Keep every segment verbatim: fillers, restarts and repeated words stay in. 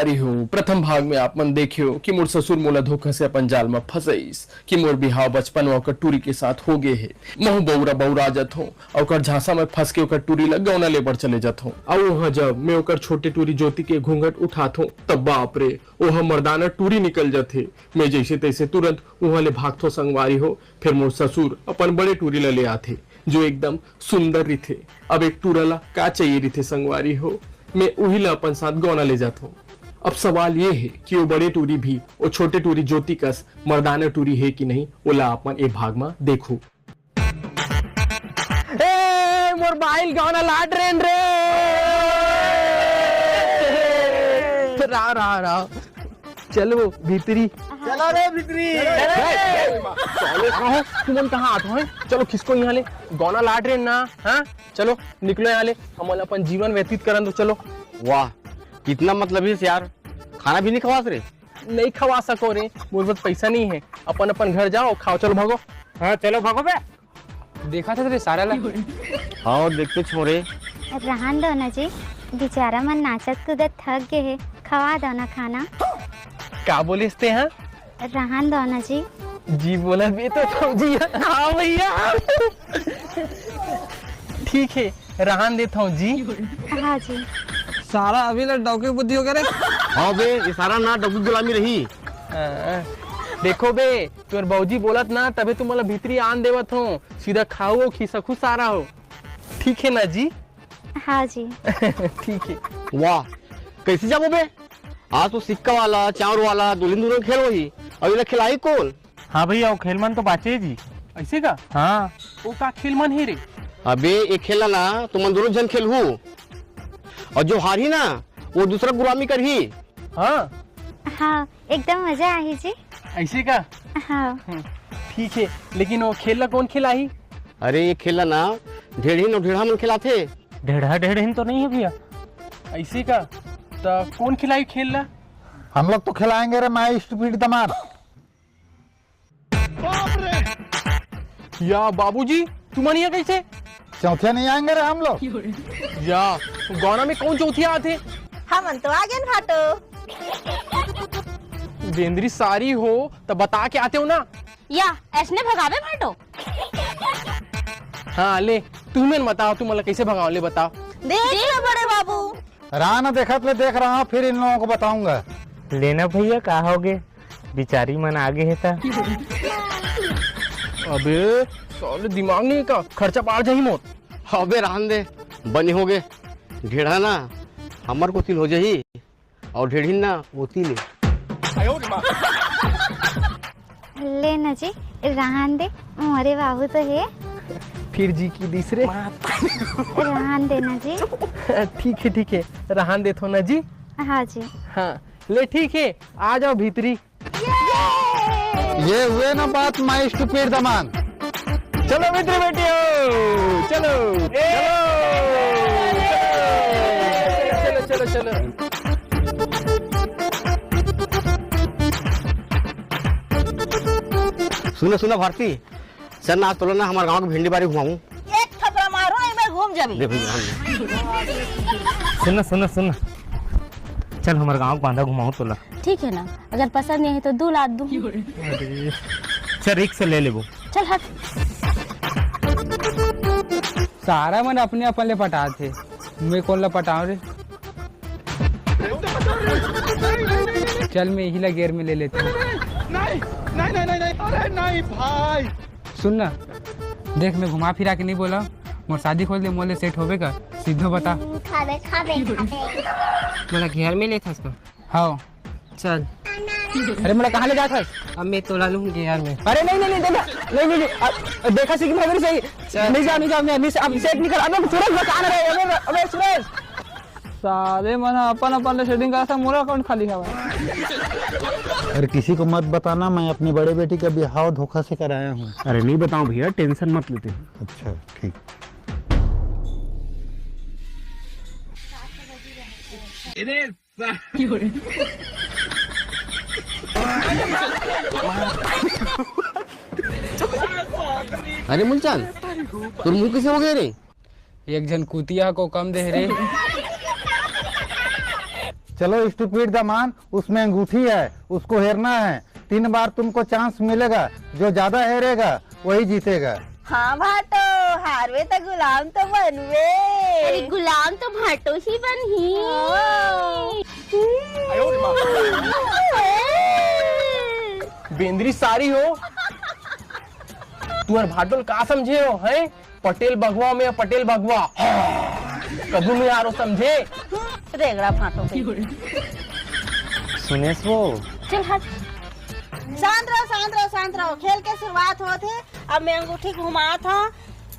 अरे हो, प्रथम भाग में आप मन देखे हो कि मोर ससुर मोला धोखा से अपन जाल म फंसइस, कि मोर बिहाव बचपन म ओकर टूरी के साथ हो गे हे। महू बौरा बौरा जत हो, ओकर झांसा में फंस के ओकर टूरी ल गौना ले बर चले जत हो। अउ उहाँ जब मैं ओकर छोटे टूरी ज्योति के घूंघट उठात हो, तब बाप रे, ओह मर्दाना टूरी निकल जथे। मैं जैसे तैसे तुरंत उहाँ ले भागथो संगवारी हो, फिर मोर ससुर अपन बड़े टूरी ल ले आथे, जो एकदम सुंदर रिथे। अब एक टूरा ला का चाहिए रिथे संगवारी हो, मैं उही ला अपन साथ गौना ले जाथो। अब सवाल ये हे कि वो बड़े टूरी भी वो छोटे टूरी ज्योति कस मर्दाना टूरी हे कि नहीं, ओला आप मन ए भाग म देखू। ए, मोर बाइल गौना ला ट्रेन रे। रा, रा, रा। चलो भीतरी। चलो रे भीतरी। साले, कहाँ हो? तुमन कहाँ आत हो, हैं? चलो खिसको यहाँ ले। गौना ला ट्रेन ना, हाँ? चलो निकलो यहाँ ले, हमन अपन जीवन व्यतीत करन दो, चलो। वाह, कितना मतलब है यार, खाना भी नहीं खवास रे। नहीं खवा सको रे, मोर पास पैसा नहीं है। अपन अपन घर जाओ, खाओ, चलो भागो। हाँ चलो भागो बे। देखा था तेरे सारा ला। हाँ, देखते छोरे। रहन दो ना जी, बेचारा मन नाचत कूदत थक गए है, खवा दो ना खाना। का बोलिस ते, हाँ? रहन दो ना जी। जी बोला बे तो, तो जी। हाँ भैया, ठीक है, रहन देता हूँ जी। हाँ जी। सारा अभी ले डौकी बुद्धि हो गया रे। हाँ बे, ये सारा ना डौकी गुलामी रही। हाँ, देखो बे, तोर बौजी बोलत ना, तबे तुमला भीतरी आन देवत हो। सीधा खाओ, खिसकू सारा हो। ठीक है ना जी? हाँ जी। ठीक है। वाह, कैसे जाबो बे? आज तो सिक्का वाला, चाउर वाला, दुल्हन दुल्हन खेल होही। अब इला खिलाई कौन? हाँ भैया, वो खेल मन तो बाचे जी। ऐसे का? हाँ। वो का खेल मन हे रे? अबे, ये खेल ला ना, तुमन दोनों झन खेलहू। और जो हारही ना, वो दूसरा गुलामी करही। हाँ। हाँ, एकदम मजा आही जी। ऐसे का? हाँ। हम्म, ठीक है, लेकिन वो खेल ला कौन खिलाही? अरे, ये खेल ला ना ढेढ़िन और ढेढ़ा मन खिलाथे। ढेढ़ा ढेढ़िन तो नहीं है भैया। ऐसे का? तो कौन खिलाई खेल ला? हम लोग तो खिलाएंगे रे, माई स्टूपिड दमाद। बाप रे! या बाबूजी, तुमन यहाँ कैसे? चौथिया नहीं आएंगे रे हम लोग। या, गौना में कौन चौथिया आथे? हमन तो आ गेन भाटो। बेंदरी सारी हो, त बता के आते हो ना। या, ऐसने भगावे भाटो। हाँ, ले, तुमन बताओ, तुमन ला कैसे भगाओ, ले बताओ। देख ले बड़े बाबू। राह न देखत ले देख रहा हूँ, फिर इन लोगों को बताऊंगा। लेना भैया, का होगे? बिचारी मन आगे हे ता। अबे, साले दिमाग नहीं का? खर्चा बाढ़ जाही मोर। अबे रहन दे, बने होगे। ढेढ़ा ना हमर कोती ले हो जाही और ढेढ़िन ना ओती ले। ले ना जी, रहन दे, मोरे बाबू तो हे। फिर जी की दिस रे। रहन दे ना जी। ठीक है, ठीक है, रहन देथो ना जी। हाँ जी। हाँ, ले ठीक है, आ जाओ भीतरी। ये हुए ना बात, माई स्टूपिड दमाद। चलो भीतरी बेटी हो, चलो, चलो, चलो, चलो, चलो। सुनो, सुनो भारती, चल ना, आज तोला ना हमर गांव के भिंडी बारी घुमाऊं। एक थपरा मारो, एक बार घूम जाबे। दे भैया, हम सुन ना, सुन ना, सुन ना। चल, हमर गांव के बांधा घुमाऊं तोला। ठीक है ना, अगर पसंद नहीं है तो दू लात दूं। चल, रिक्स ले लेबो। चल हट। सारा मन अपने अपन ले पटात हे, मैं कोन ला पटाऊं रे? चल, मैं इही ला गेर में ले लेथंव। नहीं, नहीं, नहीं, नहीं, नहीं, अरे नहीं भाई। सुन ना, देख, मैं घुमा फिरा के नहीं बोला, मोर शादी खोज ले, मोर ले सेट होबे का? सीधो बता। हम्म, खाबे, खाबे, खाबे। मोला घेर में लेथस का? हाँ। चल। अरे, मोला कहाँ ले जात हस? अब मैं तोला लूँ घेर में। अरे नहीं, नहीं, नहीं, देखा, नहीं, नहीं, नहीं, अब देखा सीखी भाई सही। चल। नहीं जा, नहीं जा, मैं नहीं, अब सेट नहीं कर, अबे सूरज बता ना रहे, अबे, अबे सूरज। साले मन ह अपन अपन ले सेटिंग करत हे, मोर अकाउंट खाली हवय। अरे किसी को मत बताना, मैं अपनी बड़े बेटी का बिहाव धोखा से कराया हूँ। अरे नहीं बताऊँ भैया, टेंशन मत लेते। अच्छा, ठीक। अरे मुलचान, तोर मुंह कैसे हो गए रे? एक झन कुतिया को कम दे रे। चलो स्टूपिड दमान, उसमें अंगूठी है, उसको हेरना है। तीन बार तुमको चांस मिलेगा, जो ज्यादा हेरेगा वही जीतेगा। हाँ भाटो, हारवे त गुलाम तो बनवे। अरे गुलाम तो भाटो ही बनही। हाँ। बेंदरी सारी हो। तुहर भाटो ल का समझे हो, हैं? पटेल बघवा में पटेल बघवा। कभू नहीं हारो समझे। रेगड़ा भाटो के। सुनेस वो। चल हट। शांत रहो, शांत रहो, शांत रहो। खेल के शुरुआत होत हे। अब मैं अंगूठी घुमात हूँ।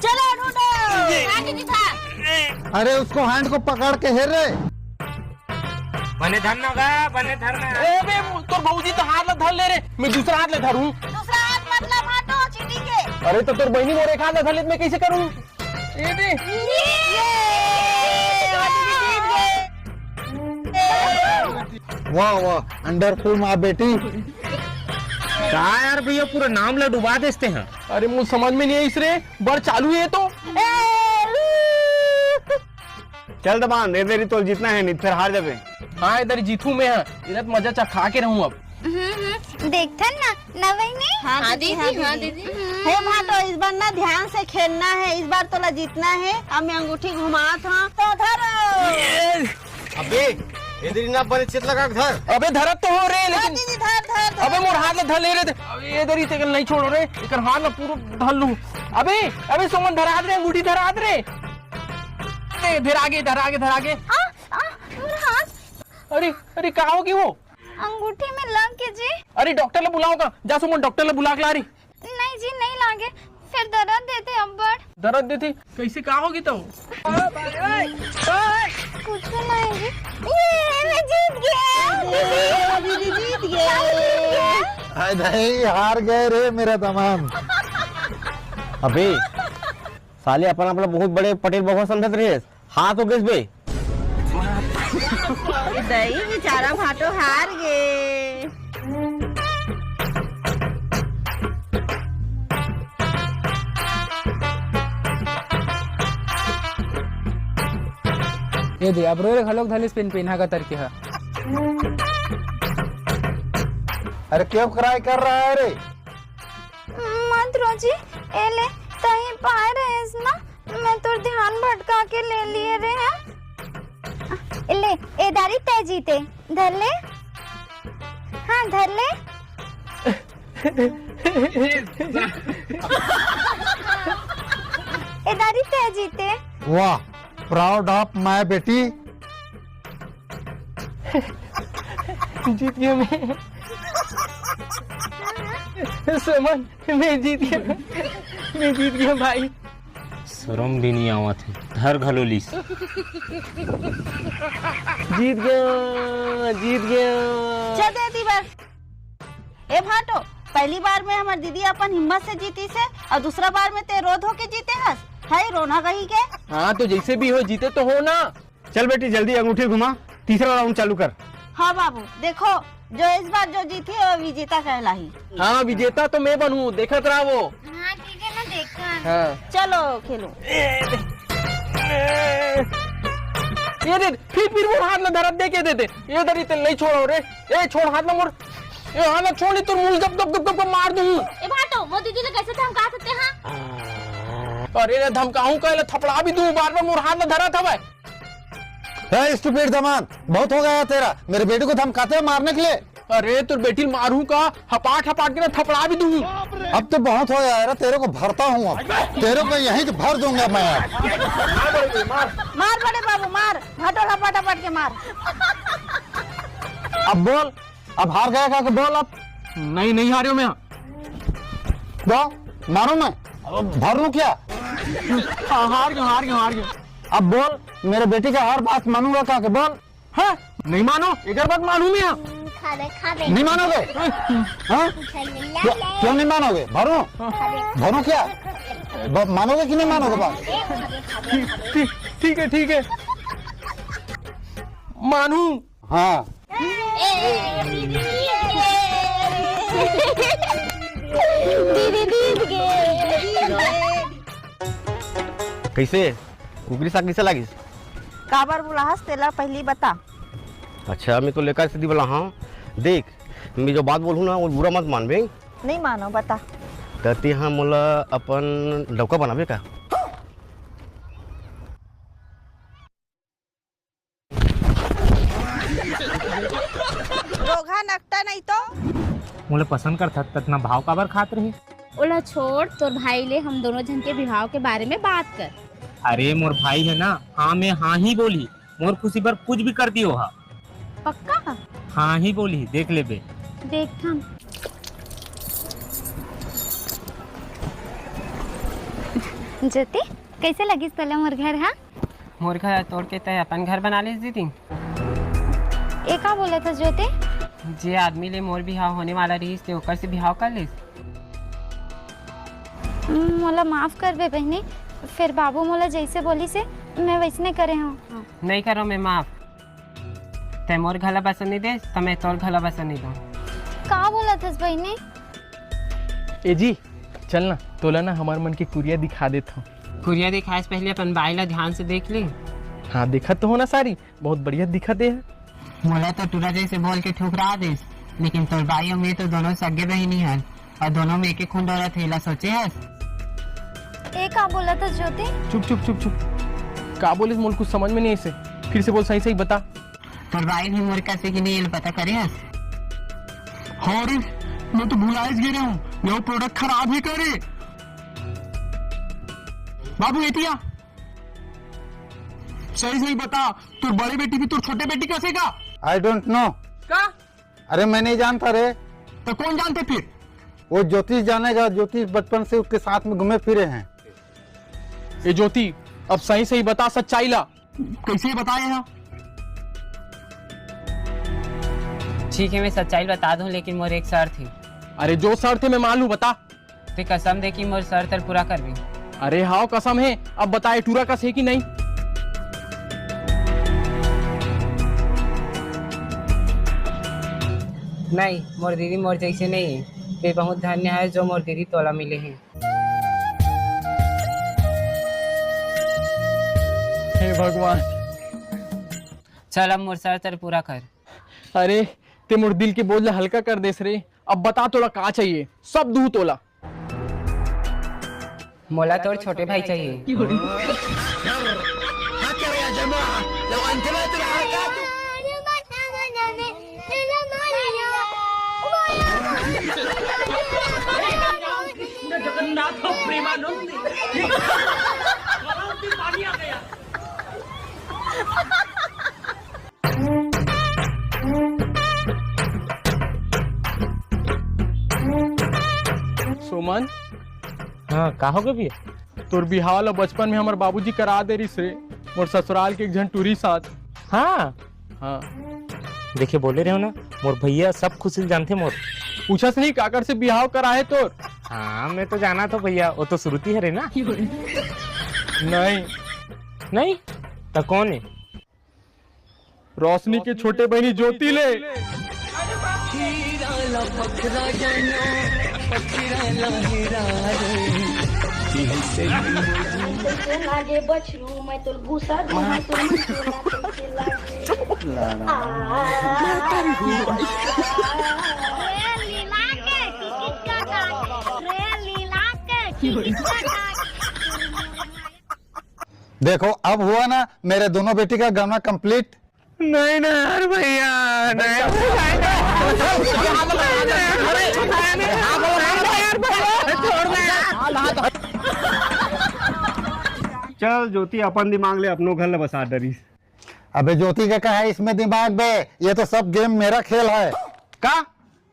चलो ढूंढो। हाँ, दीदी था। अरे उसको हैंड को पकड़ के हेर रे। बने धरना गा, बने धरना। ए बे, तोर भौजी तो हाथ ला धर ले रे, मैं दूसरा हाथ ले धरूं। दूसरा हाथ मत ला भाटो, चीटिंग है। अरे तो तोर बहनी मोर एक हाथ ला धर ले, मैं कैसे करूं? ए बे। ये! वाह वाह, वंडरफुल माँ बेटी। का यार भैया, पूरा नाम ला डुबा देते हैं। अरे मुझे समझ में नहीं आई रे, बर चालू है तो। चल दबान, ए दरी तोल जीतना है, नहीं फिर हार जाबे। हाँ, ए दरी जीतू मैं, हाँ। इधर मजा चखा के रहूं अब। हम्म, हम्म, देखथन ना, ना बहिनी? हाँ, हाँ, दीदी, दीदी, हाँ, हाँ, दीदी। दीदी। हम्म। हे भाटो, इस बार ना ध्यान से खेलना है, इस बार तोला जीतना है। अब मैं अंगूठी घुमात हूँ, तो धरो। अबे, ए दरी ना बने चेत लगा के धर। अबे धरत तो हो रे, धर लेकिन दीदी, धर, धर, धर। अबे मोर हाथ ले धर ले रे। अबे ए दरी ते नहीं छोड़ो रे, एकर हाथ ना पूरा धर लूं। अबे, अबे सुमन धरा दे रे, अंगूठी धरा दे रे। ए, धर आगे, धर आगे, धर आगे। आ, आ, मोर हाथ। अरे, अरे, का हो गई वो? अंगूठी में लग के जी। अरे, डॉक्टर ले बुलाओ का? जा सुमन, डॉक्टर ले बुला के ला रे। नहीं जी, नहीं लागे, फिर दर्द देथे अब्बड़। दर्द देथे? कैसे, का हो गई तो? कुछ नहीं जी। ये, मैं जीत गया। दीदी, दीदी जीत गया। हाय भाई, हार गए रे मेरा दमांद। अबे, साले अपन आप ला बहुत बड़े पटेल बघवा समझत रहे, हाथ हो गइस बे। दई बेचारा भाटो हार गे। ए दे, अब रो रे घलोक धलिस पिन पिन हा का तरके हा। अरे क्यों क्राई कर रहा है रे? मत रो जी, ए ले, तहीं पाए रहेस ना, मैं तोर ध्यान भटका के ले लिए रे हैं। ए ले, ए दारी तय जीते, धर ले। हाँ, धर ले। ए दारी तय जीते। वाह, proud of my बेटी। जीत गया मैं। सुमन, मैं जीत गया। मैं जीत गया भाई। शरम भी नहीं आवत है, धर घलो लीस। जीत गया, जीत गया। चल दे दी बार। ए भाटो, पहली बार में हमर दीदी अपन हिम्मत से जीतीस हे और दूसरा बार में ते रोध होके जीते हस। हाय रोना गही के। हाँ, तो जैसे भी हो, जीते तो हो ना। चल बेटी, जल्दी अंगूठी घुमा, तीसरा राउंड चालू कर। हाँ बाबू, देखो, जो इस बार जो जीती, वो विजेता कहलाही। हाँ, विजेता तो मैं बनूं, देखत रहा वो। हाँ, ठीक है ना, देखा। हाँ। चलो, खेलो। ये दे, फिर, फिर वो हाथ में धरत दे के दे दे। ये दरी ते नहीं छोड़ो रे। ए, छोड़ हाथ में मोर। ए, हाथ में छोड़, नहीं तो मुंह गप, गप, गप, गप, गप मार दूं। ए भाटो, वो दीदी ने कैसे धमका सकते हैं? अरे रे, धमकाऊं कहले थपड़ा भी दूं, बार बार मोर हाथ में धरत हवे। ए, stupid दमांद, बहुत हो गया तेरा। मेरे बेटे को धमकाते हैं मारने के लिए। अरे, तोर बेटी ल मारूं का? हपाट, हपाट के ना थपड़ा भी दूं। अब तो बहुत हो गया यार, तेरे को भरता हूँ अब। तेरे को यहीं तो भर दूंगा मैं अब। मार बड़े बाबू, मार। भाटो ल हपाट, हपाट के मार। अब बोल, अब हार गया का, के बोल अब। नहीं, नहीं हारे हो मैं। दो, मारूं मैं? अब भर लूं क्या? हाँ, हार गया, हार गया, हार गया। अब बोल, मेरे बेटी का हर बात मानूंगा का, के बोल। हाँ? नहीं मानो, एक बार बात मानूं मैं। खा दे, खा दे। नहीं मानोगे? हाँ? क्यों, क्यों नहीं मानोगे? भरूं? भरूं क्या? ब-, मानोगे कि नहीं मानोगे बात? ठीक, ठीक, ठीक है, ठीक है। मानूं। हाँ। दीदी जीत गे। कैसे? कुकरी साग कैसे लागिस? काबर बुलाहस तेला पहली बता। अच्छा, मैं तो लेकर से वाला हाँ। देख, मैं जो बात बोलूँ ना, वो बुरा मत मानबे। नहीं मानो, बता। त तेहा मोला अपन डौका बनाबे का? रोगहा नकटा नहीं तो। मोला पसंद करथा, ततना भाव काबर खात रहे? ओला छोड़, तोर भाई ले हम दोनों झन के बिहाव के बारे में बात कर। अरे, मोर भाई है ना, हाँ में हाँ ही बोली, मोर खुशी बर कुछ भी कर दियो हा। पक्का? हाँ ही बोली, देख लेबे। देखथन। ज्योति, कैसे लगिस तोला मोर घर हा? मोर घर तोड़ के तय अपन घर बना लेस दीदी। ए का बोलत हस ज्योति? जे आदमी ले मोर बिहाव होने वाला रहिस, ते ओकर से बिहाव कर लेस। मोला माफ करबे बहिनी, फिर बाबू मोला जैसे बोलिस हे, मैं वैसने करे हूँ। नहीं करो मैं माफ। तै मोर घला बसन नहीं देस, त मैं तोर घला बसन नहीं दूँ। का बोलत हस बहिनी? ए जी, चल ना, तोला ना हमार मन के कुरिया दिखा देत हूँ। कुरिया दिखाए से पहले अपन बाई ला ध्यान से देख ले। हाँ, देखत तो हो ना सारी, बहुत बढ़िया दिखत हे। मोला तो टूरा जैसे बोल के ठुकरा देस, लेकिन तोर बाई अउ मैं तो दोनों सगे बहिनी हन, अउ दोनों में एक एक खून डोलत हे, एला सोचे हस? ए का बोलत हस ज्योति? चुप, चुप, चुप, चुप। का बोलिस, मोला कुछ समझ में नहीं आइस। फिर से बोल, सही सही बता। तोर बाई भी मोर कसे कि नहीं, एला पता करे हस? हाँ रे, मैं तो भुलाइस गे रहे हूँ, ये प्रोडक्ट खराब है का रे? बाबू, एती आ। सही सही बता, तोर बड़े बेटी भी तोर छोटे बेटी कसे का? I don't know। का? अरे, मैं नहीं जानता रे। तो कौन जानते फिर? वो ज्योतिष जानेगा, ज्योतिष बचपन से उसके साथ में घूमे फिरे हैं। ए ज्योति, अब सही सही बता सच्चाई ला। कैसे बताए हैं? ठीक है, मैं सच्चाई बता दूं, लेकिन मोर एक शर्त है। अरे, जो शर्त है मैं मान लूं, बता। ते कसम दे कि मोर शर्त ल पूरा करबे। अरे हाव, कसम है। अब बताए, टूरा कस है कि नहीं? नहीं, मोर दीदी मोर जैसे नहीं है। ते बहुत धन्य है जो मोर दीदी तोला मिले है। हे भगवान। चल, अब मोर शर्त ल पूरा कर। अरे, ते मोर दिल के बोझ ला हल्का कर देस रे। अब बता, तोला का चाहिए? सब दूँ तोला। मोला तोर छोटे भाई चाहिए। जगन्नाथ प्रेमानंद। पानी आ गया। सुमन। हाँ, का हो गए भैया? तोर बिहाव ला बचपन में हमर बाबूजी करा दे रिस रे, मोर ससुराल के एक झन टूरी साथ। हाँ। हाँ। देखे बोले रहे हो ना, मोर भैया सब खुशी जानते मोर। पूछस नहीं काकर से बिहाव करा है तोर? हाँ, मैं तो जाना था भैया, वो तो श्रुति हरे ना। नहीं। नहीं? तो कौन है? रोशनी के छोटे बहिनी ज्योति ले। कैसे लागे बछरू, मैं तोर भूसा दूं, मैं तोर मछरू कैसे लागे। आ, देखो, अब हुआ ना मेरे दोनों बेटी का गाना कंप्लीट। नहीं ना यार भैया, नहीं। चल ज्योति, अपन दिमाग ले अपनो घर ला बसा डरिस। अबे ज्योति का क्या है इसमें दिमाग बे, ये तो सब गेम मेरा खेल है। का?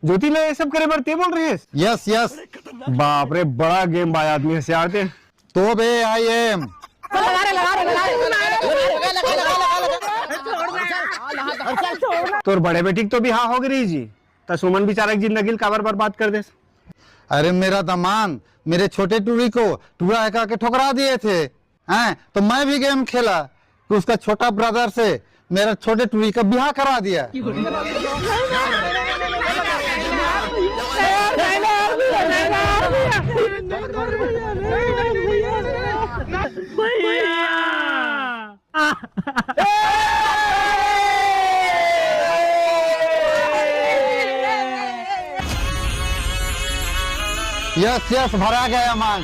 ज्योति ले ये सब करे बर ते बोल रहे? Yes yes. बाप रे, बड़ा गेम बाज आदमी है यार ते। तो बे आई एम। तोर बड़े बेटी के तो बिहाव हो गई जी, त सुमन बेचारा की जिंदगी काबर बर्बाद कर दे। अरे मेरा दमान, मेरे छोटे टूरी को टूरा है कह के ठुकरा दिए थे, हैं? तो मैं भी गेम खेला कि उसका छोटा ब्रदर से मेरा छोटे टूरी का बिहाव करा दिया। भैया। यस, यस, भरा गया मांग।